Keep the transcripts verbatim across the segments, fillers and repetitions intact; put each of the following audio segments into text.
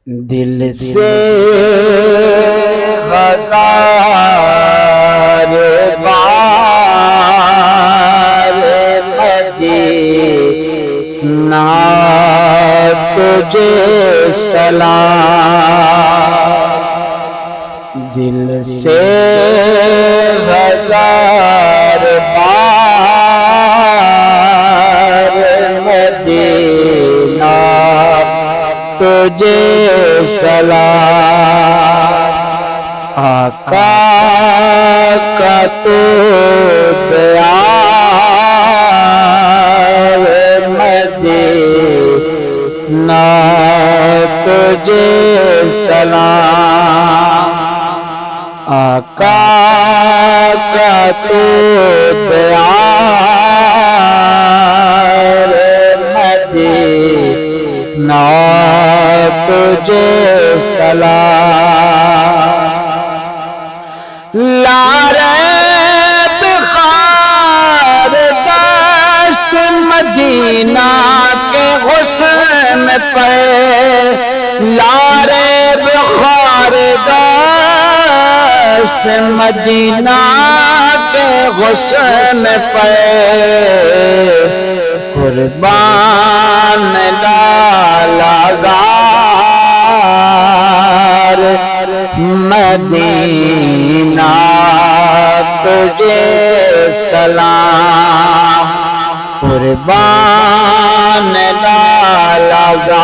دل سے ہزار بار مدینہ تجھے سلام۔ دل سے ہزار بار مدینہ تجھے سلام۔ آقا کا تو دیار مدینہ تجھے سلام۔ آقا کا تو دیار مدینہ تجھے سلام۔ لاریب خار داشت مدینہ کے حسن پر، لاریب خار داشت مدینہ کے حسن پر، قربان لالا زار مدینہ تجھے سلام۔ قربان لالا زار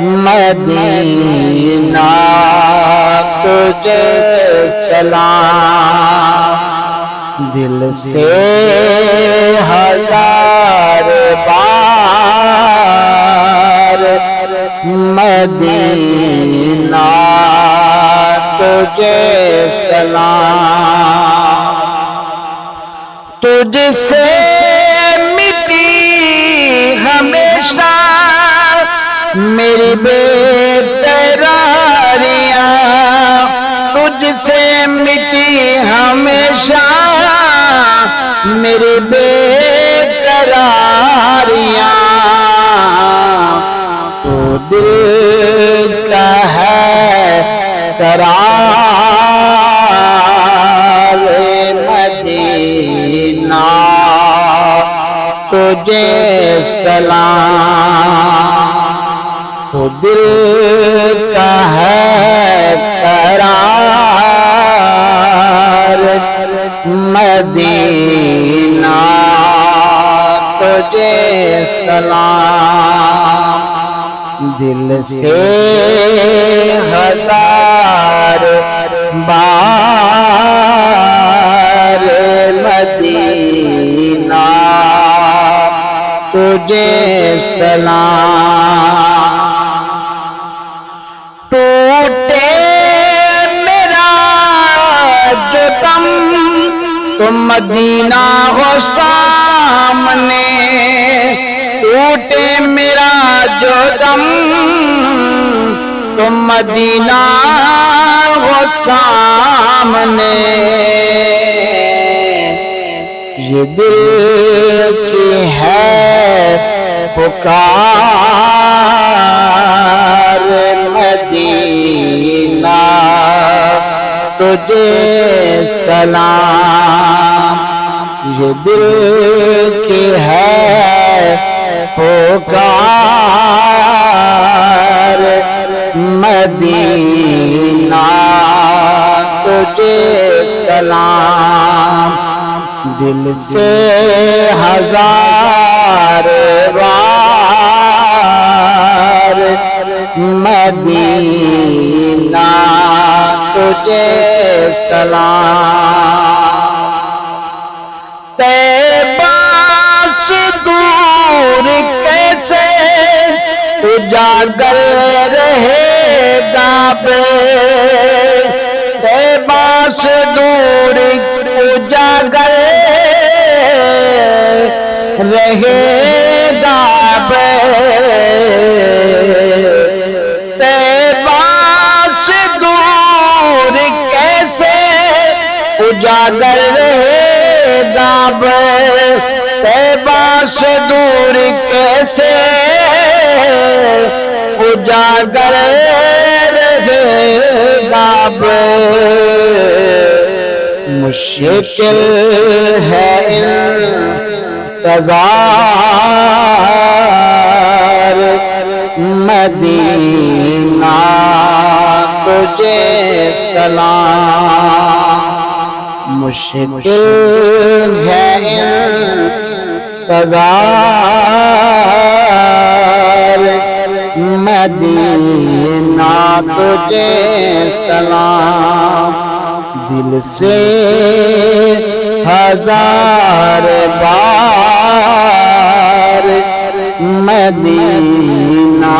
مدینہ تجھے سلام۔ دل سے ہزار بار مدینہ تجھے سلام۔ تجھ سے مٹی ہمیشہ میری بے قراریاں، تجھ سے مٹی ہمیشہ میری بے قراریاں۔ تو دل کا ہے قرار مدینہ تجھے سلام۔ تو دل کا ہے قرار مدینہ تجھے سلام۔ دل سے ہزار بار مدینہ تجھے سلام۔ ٹوٹے میرا جو دم تو مدینہ ہو سامنے، ٹوٹے میرا جو دم تو مدینہ ہو سامنے۔ یہ دل کی ہے پکار مدینہ تجھے سلام۔ یہ دل کی ہے پکار مدینہ تجھے سلام۔ دل سے ہزار بار مدینہ تجھے سلام۔ طیبہ سے دور کیسے اجاگر رہے گا بے، طیبہ سے دور اجاگر رہے گا بے۔ طیبہ سے دور کیسے اجاگر رہے گا بے، طیبہ سے دور کیسے جاگر رہے گا بے، مشکل ہے انتظار، مدینہ تجھے سلام۔ مشکل ہے انتظار، مدینہ تجھے سلام۔ دل سے ہزار بار، مدینہ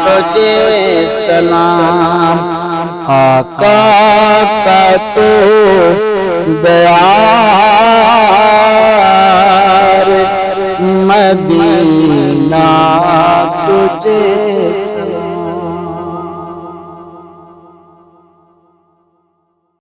تجھے سلام۔ آقا کا تو دیار، مدینہ تجھے